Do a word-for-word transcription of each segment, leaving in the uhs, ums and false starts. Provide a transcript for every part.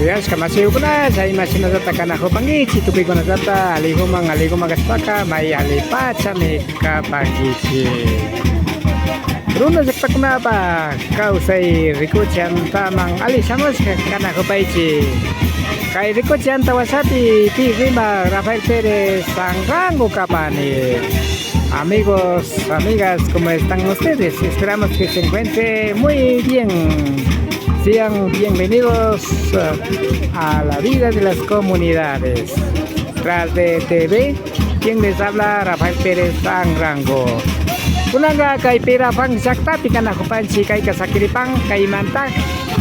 Yashka mashikuna, chay imashinallata kanakupankichik, tukuykunallata aliguman, aliguman kashpaka, may allipachami kapankichik. Runa llaktakunapak kawsay rikuchi antaman alli shamushka kanakupaychik. Kay rikuchi anta washapi pi rimak Rafael Pérez Anrango kapani. Amigos, amigas, ¿cómo están ustedes? Esperamos que se encuentren muy bien. Sean bienvenidos eh, a la vida de las comunidades. Tras de T V, quien les habla, Rafael Pérez Anrango. Kunanka kay Perafán llaktapi kanakupanchik, kayka sakiripan, kaymanta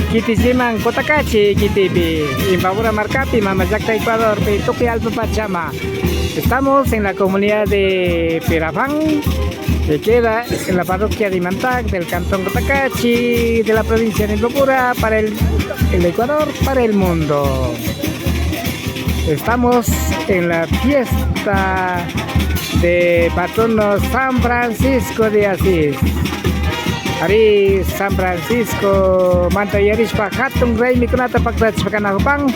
kitilliman Cotacachi kitipi, Imbabura markapi, mama llakta Ecuadorpi, tukuy allpa pachama. Estamos en la comunidad de Perafán, que queda en la parroquia de Imantac, del cantón Cotacachi, de la provincia de Imbabura, para el, el Ecuador, para el mundo. Estamos en la fiesta de patrono San Francisco de Asís. Ari San Francisco manta yuyarishpa hatun raymikunata paktachishpa kanakupan.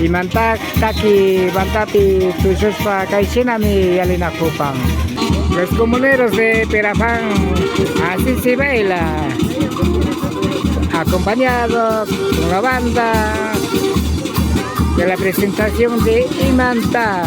Imanta taki pantapi tushushpa kay shinami yalinakupan. Los comuneros de Perafán, así se baila, acompañado con la banda de la presentación de Imanta.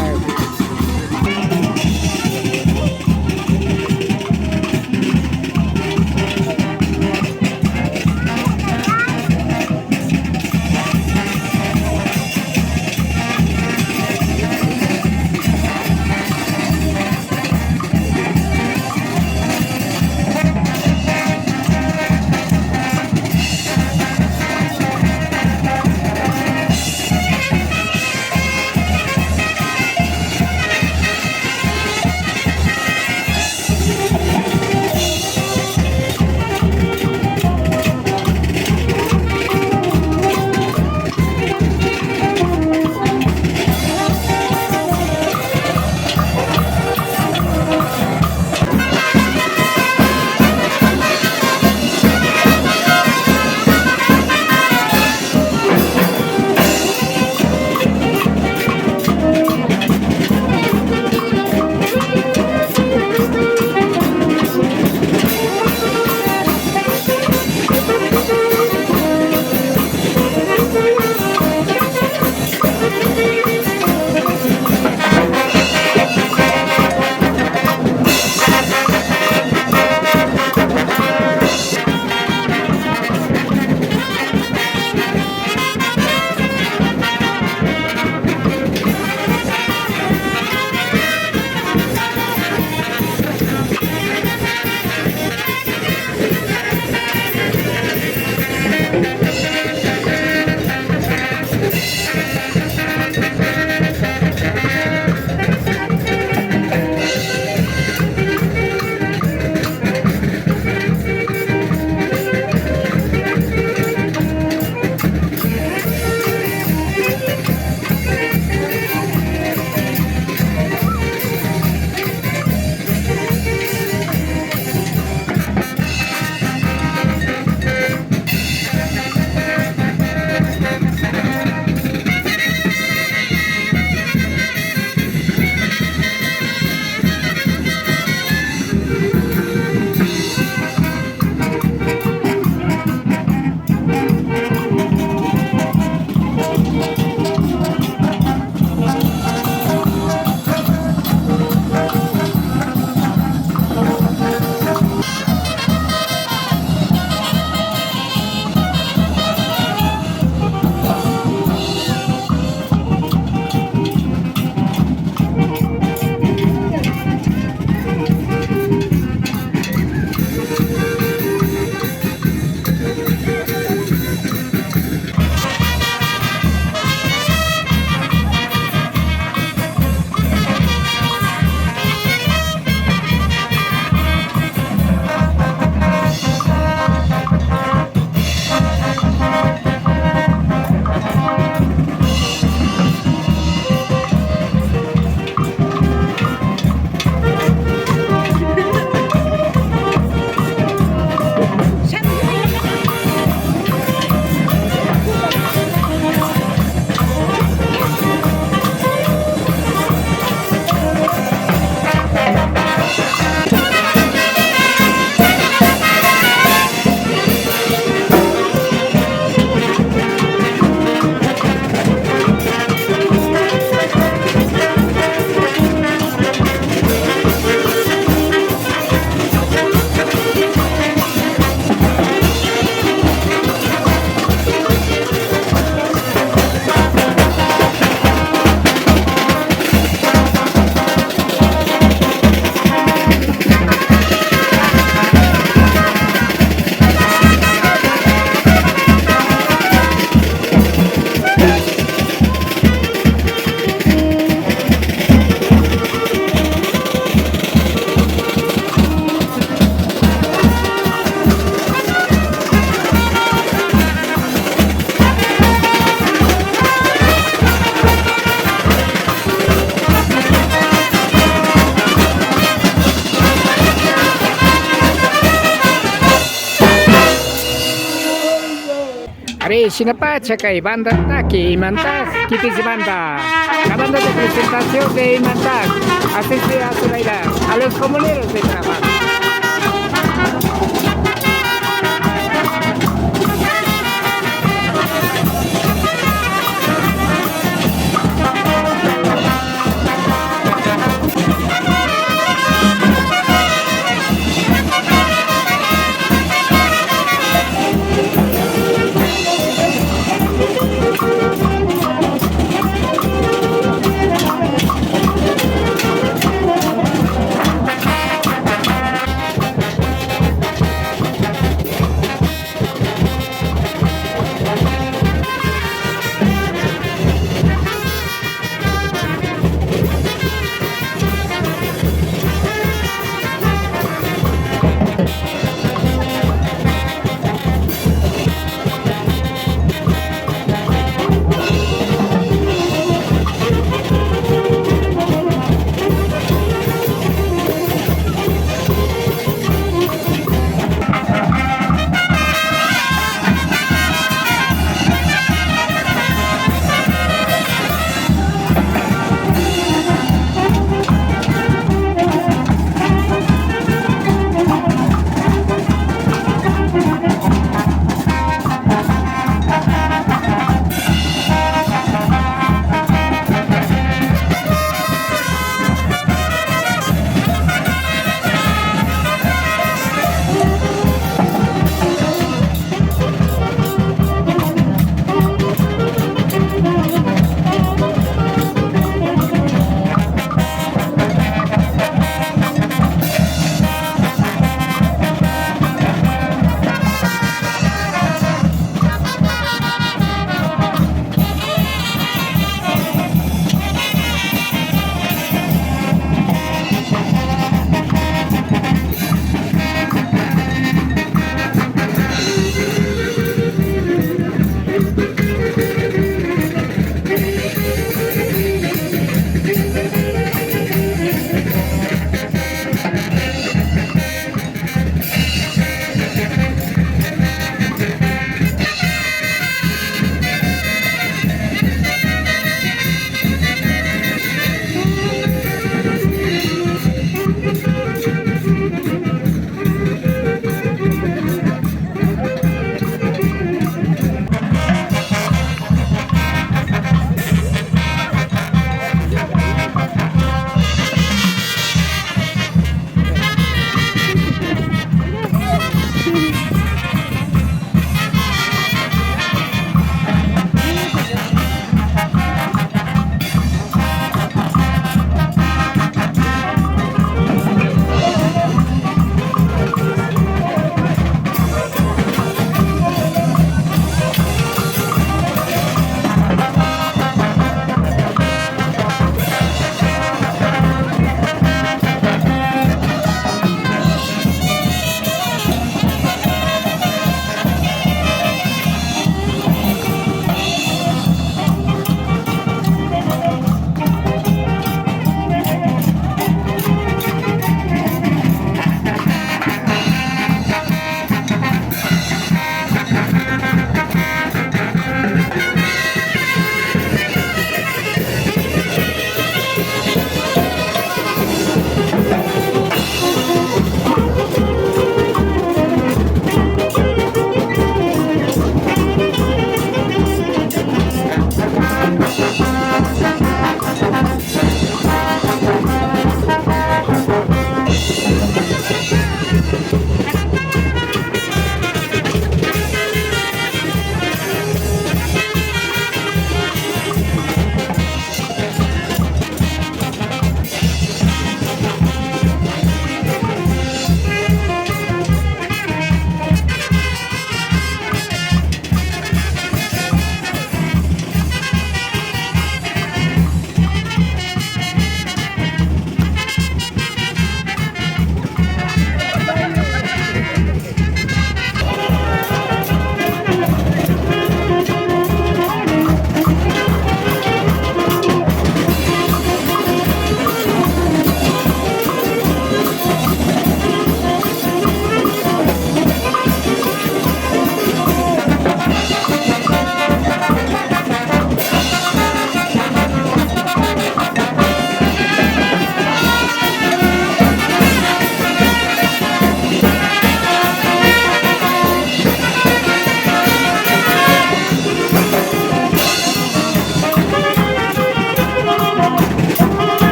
Shinapacha kay banda Taki, imanta, kitish banda. La banda de presentación de imanta. Así se hace bailar a los comuneros de Tarapacá.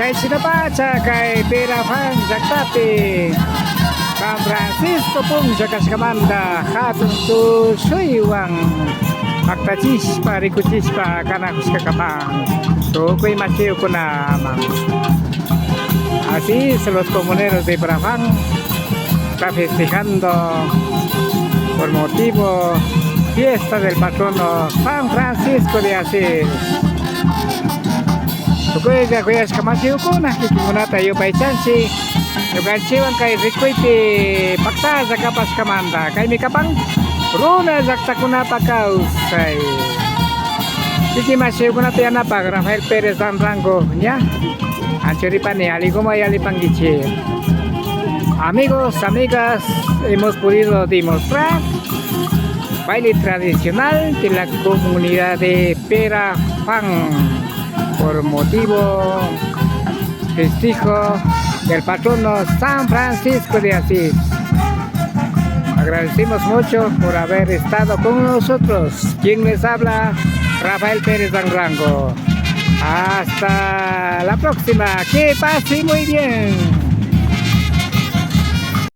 Chayshinapacha kay Perafán llaktapi San Francisco punlla kashkamanta hatun tushuywan paktachishpa rikuchishpa kanakushka kapan tukuy mashiyukunaman. Así es, los comuneros de Perafán está festejando por motivo fiesta del patrono San Francisco de Asís. Tukuylla kuyashka mashiyukuna, kikinkunata yupaychanchik ñukanchikwan kay rikuypi paktalla kapashkamanta. Kaymi kapan runa llaktakunapa kawsay. Kikin mashiyukunata yanapak Rafael Pérez Ranrango ña. Anchuripani, alliguman yallipankichik. Amigos, amigas, hemos podido demostrar baile tradicional de la comunidad de Perafán por motivo festejo del patrono San Francisco de Asís. Agradecemos mucho por haber estado con nosotros. Quien les habla, Rafael Pérez Ranrango. Hasta la próxima. Que pase muy bien.